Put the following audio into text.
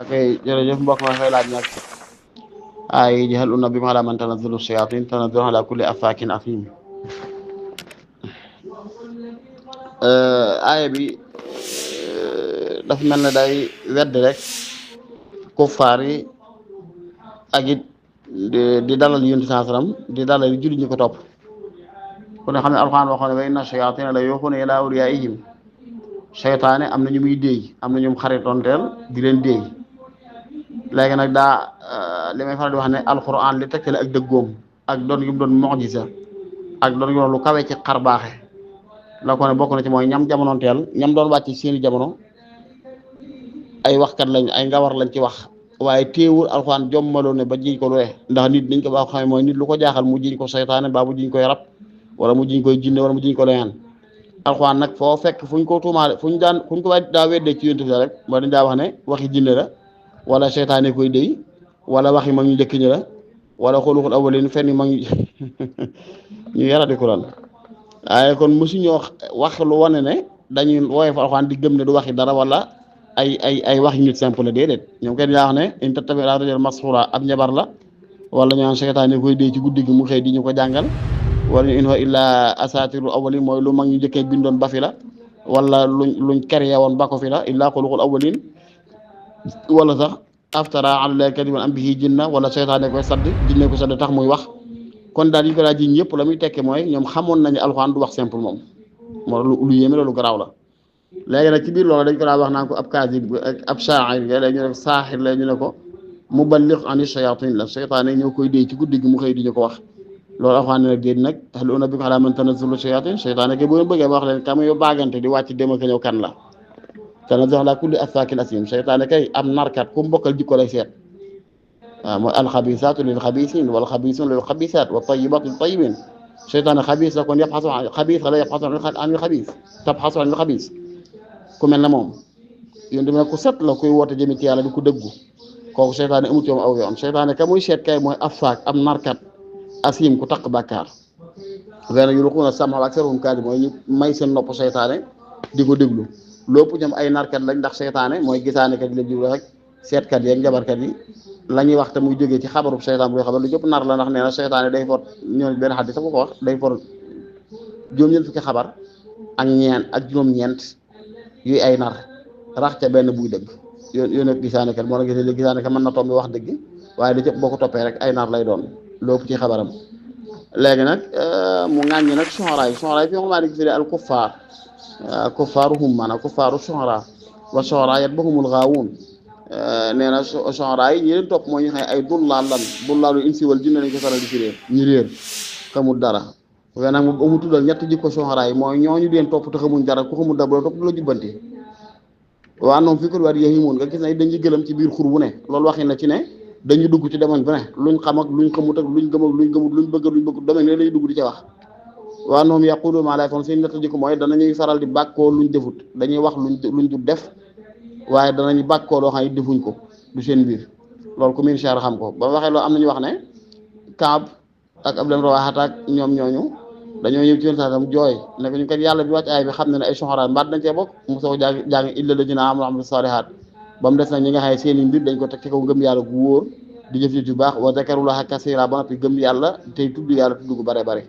ok jërëjëf mbokk ma fay laaj nag ay ji hal unabbi'ukum ala man tanazzalu shayatin tanazzalu ala kulli affakin athim. aaya bi dafa mel ne day wedd rek kuffaar yi ak it di dalal yonent saa sallam di dalal jullit ñi ko topp ku ne xam ne alxuraan waxoon ne wa inna shayatina la yuuhuuna ilaa awliyaa'ihim seytaane am na ñu muy déey am na ñu xaritoonteel di leen déey. léegi nag daa li may faral di wax ne alxuraan li tegtale ak dëggoom ak doon yu mu doon mu'jiza ak doon yu lu kawe ci xar baaxe la ko ne bokk na ci mooy ñam jamonoonteel ñam doon wàcc seeni jamono ay waxkat lañ ay ngawar lañ ci wax waaye téewul alxuraan jommaloo ne ba jiñ ko lu ne ndax nit niñ ko baax xamee mooy nit lu ko jaaxal mu jiñ ko seytaane mbaa mu jiñ koy rab wala mu jiñ koy jinne wala mu jiñ ko leneen alxuraan nag foo fekk fu ñu ko tuumaale fu ñu ko daa weddee ci yonent bi rek mooy dañ daa wax ne waxi jinne la wala seytaane koy déy wala waxi mag ñu njëkk ñi la wala xuluxul awwalin fenn mag ñu yaradi ko lan waaye kon mosuñoo wax lu wane ne dañuy wooye fa alxuraan di gëm ne du waxi dara wala ay waxi nit simple la déedéet ñoom kenn yaa wax ne in tattabi laa rajul masxuura ab njabar la wala ñu naan seytaane koy déy ci guddi gi mu xëy di ñu ko jàngal wala ñu in huwa illaa asaatiirul awwalin mooy lu mag ñu njëkkee bindoon ba fi la wala luñ créé woon ba ko fi la illaa xuluxul awwalin wala sax aftara ala kadiban am bihi jinna wala seytaane koy sadd jinne ko sadd tax muy wax kon daal yi ko daa jiñ yëpp la muy tekke mooy ñoom xamoon nañu alxuraan du wax simple moom moo lu yéeme loolu garaaw la. léegi nag ci biir loolu dañ ko daa wax naan ko ab kaasib ab shaa'ir léegi ñu ne saaxir la ñu ne ko muballigh ani shayatin la seytaane ñoo koy déy ci guddi gi mu xëy di ñu ko wax loolu alxuraan ne nag déet nag hal unabbi'ukum ala man tanazzalu shayatin seytaane ke bu ngeen bëggee wax leen kam yo baagante di wàcc dem ak ñëw kan la tanazzalu ala kulli affaakin asiim seytaane kay am narkat ku mu bokkal jikko lay seet waaw mooy alxabisaatu lil xabisiin wal xabisuun lil xabisaat wa tayyibaatu lil tayyibiin seytaane xabis la kon yabxasu xabis la yabxasu anil xabis tabxasu anil xabis ku mel ne moom yéen tamit ku set la kuy woote jëmi ci yàlla di ku dëggu kooku seytaane amut yoom aw yoon seytaane ka muy seet kay mooy affaak am narkat asiim ku taq bàkkaar wenn yulquuna sam'a wa aksaruhum kaadibuun mooy ñu may seen nopp seytaane di ko déglu lépp ñoom ay narkat lañ ndax seytaane mooy gisaane kat yi la jublu rek seetkat yi ak njabarkat yi la ñuy wax te muy jógee ci xabarub seytaan booy xabar lu jëpp nar la ndax nee na seytaane day for ñoo benn xadis sax bu ko wax day for juróom-ñeent fukki xabar ak juróom-ñeent yuy ay nar rax ca benn buy dëgg yoon ak gisaane kat moo la gisee léegi gisaane kat mën na tombi wax dëgg waaye li jëpp boo ko toppee rek ay nar lay doon lépp ci xabaram. léegi nag mu ŋàññi nag soxora yi fi ma di gisee al kuffaar kuffaaruhum maanaam kuffaaru soxora wa soxora yatba'uhumul ghaawuun nee na soxora yi ñi leen topp mooy ñu xam ay dullaalu insi wal jinne lañ ko faral di firee ñu réer xamul dara waaye nag mu tuddal ñetti jikko soxora yi mooy ñooñu leen topp te xamuñ dara ku xamul dara bu la topp du la jubbanti waa noonu fi ko war yahimuun nga gis ne dañuy gëlëm ci biir xur bu ne loolu waxi na ci ne dañu dugg ci domaine bu ne luñ xam ak luñ xamut ak luñ gëm ak luñ gëmut luñ bëgg luñ bëgg domaine ne lañuy dugg di ca wax waa noom yaquluuna maa laa yaf'aluun seen ñett jikko mooy danañuy faral di bàkkoo luñ defut dañuy wax luñ du def waaye danañu bàkkoo loo xam ne defuñ ko du seen biir loolu ku miin char xam ko ba waxee loolu am nañu wax ne Kaab ak Abdullah Rawaha ak ñoom ñooñu dañoo ñëw ci yoon sax tam jooy ne ko ñu kat yàlla bi wàcc aay bi xam ne ne ay soxoraan mbaat dañ cee bokk mu soo jàng illa llaziina aamanu wa amilu saalihaat ba mu des nag ñi nga xam ne seen i mbir dañ ko teg ci kaw ngëm yàlla gu wóor di jëf yu baax wa zakarullaaha kasiiran ba noppi gëm yàlla tey tudd yàlla tudd gu bare bare